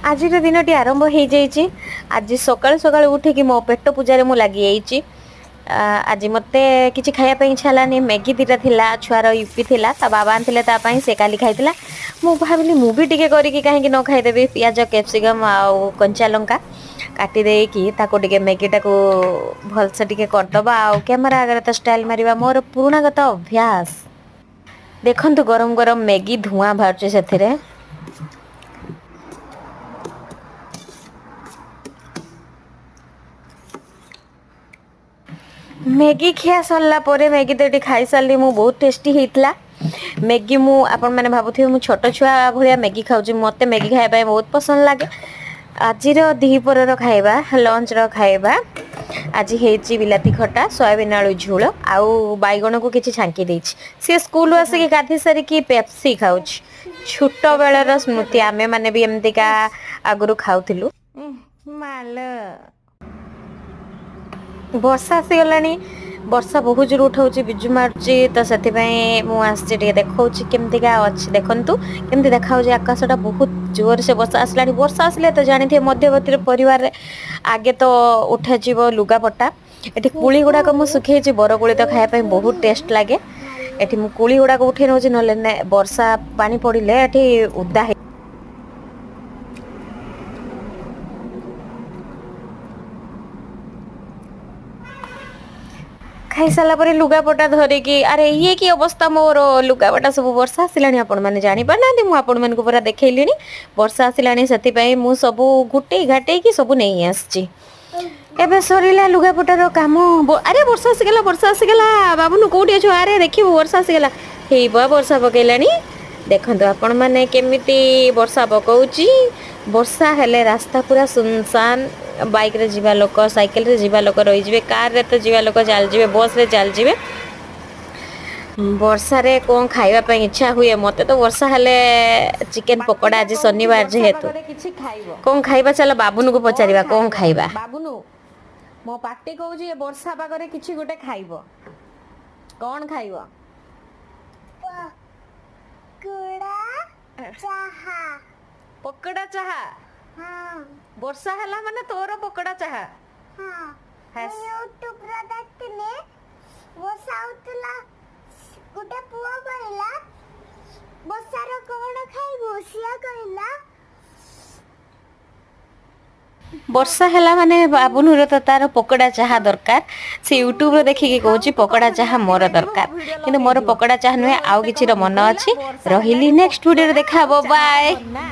ଆଜିର ଦିନଟି ଆରମ୍ଭ ହେଇଯାଇଛି। ଆଜି ସକାଳୁ ସକାଳୁ ଉଠିକି ମୋ ପେଟ ପୂଜାରେ ମୁଁ ଲାଗିଯାଇଛି। ଆଜି ମୋତେ କିଛି ଖାଇବା ପାଇଁ ଇଚ୍ଛା ହେଲାନି। ମ୍ୟାଗି ଦୁଇଟା ଥିଲା, ଛୁଆର ୟୁପି ଥିଲା, ତା ବାବା ଆଣିଥିଲେ ତା ପାଇଁ, ସେ କାଲି ଖାଇଥିଲା। ମୁଁ ଭାବିଲି ମୁଁ ବି ଟିକେ କରିକି କାହିଁକି ନ ଖାଇଦେବି। ପିଆଜ, କ୍ୟାପ୍ସିକମ୍ ଆଉ କଞ୍ଚା ଲଙ୍କା କାଟି ଦେଇକି ତାକୁ ଟିକେ ମ୍ୟାଗିଟାକୁ ଭଲସେ ଟିକେ କରିଦେବା। ଆଉ କ୍ୟାମେରା ଆଗରେ ତ ଷ୍ଟାଇଲ୍ ମାରିବା ମୋର ପୁରୁଣାଗତ ଅଭ୍ୟାସ। ଦେଖନ୍ତୁ, ଗରମ ଗରମ ମ୍ୟାଗି, ଧୂଆଁ ବାହାରୁଛି ସେଥିରେ। ମ୍ୟାଗି ଖିଆ ସରିଲା ପରେ, ମ୍ୟାଗି ତ ଏଠି ଖାଇସାରିଲି ମୁଁ, ବହୁତ ଟେଷ୍ଟି ହେଇଥିଲା ମ୍ୟାଗି। ମୁଁ ଆପଣମାନେ ଭାବୁଥିବେ ମୁଁ ଛୋଟ ଛୁଆ ଭଳିଆ ମ୍ୟାଗି ଖାଉଛି। ମୋତେ ମ୍ୟାଗି ଖାଇବା ପାଇଁ ବହୁତ ପସନ୍ଦ ଲାଗେ। ଆଜିର ଦ୍ୱିପହରର ଖାଇବା, ଲଞ୍ଚର ଖାଇବା ଆଜି ହେଇଛି ବିଲାତି ଖଟା, ସୋୟାବିନ୍ ଆଳୁ ଝୋଳ ଆଉ ବାଇଗଣକୁ କିଛି ଛାଙ୍କି ଦେଇଛି। ସିଏ ସ୍କୁଲରୁ ଆସିକି ଗାଧେଇ ସାରିକି ପେପ୍ସି ଖାଉଛି। ଛୋଟ ବେଳର ସ୍ମୃତି, ଆମେମାନେ ବି ଏମିତିକା ଆଗରୁ ଖାଉଥିଲୁ। ମାଲ ବର୍ଷା ଆସିଗଲାଣି। ବର୍ଷା ବହୁତ ଜୋର ଉଠଉଛି, ବିଜୁ ମାରୁଛି, ତ ସେଥିପାଇଁ ମୁଁ ଆସିଛି, ଟିକେ ଦେଖଉଛି କେମିତିକା ଅଛି। ଦେଖନ୍ତୁ କେମିତି ଦେଖାଯାଉଛି ଆକାଶଟା। ବହୁତ ଜୋର ସେ ବର୍ଷା ଆସିଲାଣି। ବର୍ଷା ଆସିଲେ ତ ଜାଣିଥିବେ, ମଧ୍ୟବର୍ତ୍ତୀ ପରିବାରରେ ଆଗେ ତ ଉଠାଯିବ ଲୁଗାପଟା। ଏଠି କୋଳି ଗୁଡ଼ାକ ମୁଁ ଶୁଖେଇଛି। ବରକୋଳି ତ ଖାଇବା ପାଇଁ ବହୁତ ଟେଷ୍ଟ ଲାଗେ। ଏଠି ମୁଁ କୋଳି ଗୁଡ଼ାକ ଉଠେଇ ନେଉଛି, ନହେଲେ ବର୍ଷା ପାଣି ପଡ଼ିଲେ ଏଠି ଓଦା ହେଇ ଖାଇସାରିଲା ପରେ ଲୁଗାପଟା ଧରିକି, ଆରେ ଇଏ କି ଅବସ୍ଥା ମୋର ଲୁଗାପଟା ସବୁ! ବର୍ଷା ଆସିଲାଣି, ଆପଣମାନେ ଜାଣିପାରୁନାହାନ୍ତି, ମୁଁ ଆପଣମାନଙ୍କୁ ପୁରା ଦେଖେଇଲିଣି। ବର୍ଷା ଆସିଲାଣି, ସେଥିପାଇଁ ମୁଁ ସବୁ ଗୁଟେଇ ଘାଟେଇକି ସବୁ ନେଇ ଆସିଛି। ଏବେ ସରିଲା ଲୁଗାପଟାର କାମ। ଆରେ, ବର୍ଷା ଆସିଗଲା, ବର୍ଷା ଆସିଗଲା! ବାବୁନୁ, କୋଉଠି ଅଛୁ? ଆରେ ଦେଖିବୁ, ବର୍ଷା ଆସିଗଲା। ହେଇ ବା, ବର୍ଷା ପକେଇଲାଣି। ଦେଖନ୍ତୁ ଆପଣମାନେ କେମିତି ବର୍ଷା ପକଉଛି। ବର୍ଷା ହେଲେ ରାସ୍ତା ପୁରା ସୁନସାନ। ବାଇକ୍ରେ ଯିବା ଲୋକ, ସାଇକେଲରେ ଯିବା ଲୋକ ରହିଯିବେ, କାରରେ ତ ଯିବା ଲୋକ ଚାଲିଯିବେ, ବସ୍ରେ ଚାଲିଯିବେ। ବର୍ଷାରେ କ'ଣ ଖାଇବା ପାଇଁ ଇଚ୍ଛା ହୁଏ? ମୋତେ ତ ବର୍ଷା ହେଲେ ଚିକେନ ପକୋଡ଼ା। ଆଜି ଶନିବାର ଯେହେତୁ କିଛି ଖାଇବ। କ'ଣ ଖାଇବା? ଚାଲ ବାବୁନୁକୁ ପଚାରିବା କ'ଣ ଖାଇବା। ବାବୁନୁ, ମୋ ପାଟି କହୁଛି ଏ ବର୍ଷା ପାଗରେ କିଛି ଗୋଟେ ଖାଇବ। କ'ଣ ଖାଇବ? ପକୋଡ଼ା ଚାହା। ପକୋଡ଼ା ଚାହା? ହଁ। ବର୍ଷା ହେଲା ମାନେ ତୋର ପକୋଡ଼ା ଚାହା। ହଁ। ହାସ୍। ମୁଁ ୟୁଟ୍ୟୁବରେ ଦେଖିଥିଲି, ବର୍ଷା ହଉଥିଲା, ଗୋଟେ ପୁଅ କହିଲା, ବର୍ଷାର କଣ ଖାଇବୁ? ସିଏ କହିଲା ବର୍ଷା ହେଲା ମାନେ ବାବୁନୁର ତ ତାର ପକୋଡ଼ା ଚାହା ଦରକାର। ସେ ୟୁଟ୍ୟୁବରେ ଦେଖିକି କହୁଛି, ପକୋଡ଼ା ଚାହା ମୋର ଦରକାର। କିନ୍ତୁ ମୋର ପକୋଡ଼ା ଚାହା ନୁହେଁ, ଆଉ କିଛିର ମନ ଅଛି। ରହିଲି, ନେକ୍ସଟ ଭିଡ଼ିଓରେ ଦେଖା ହବ। ବାଏ। ନା।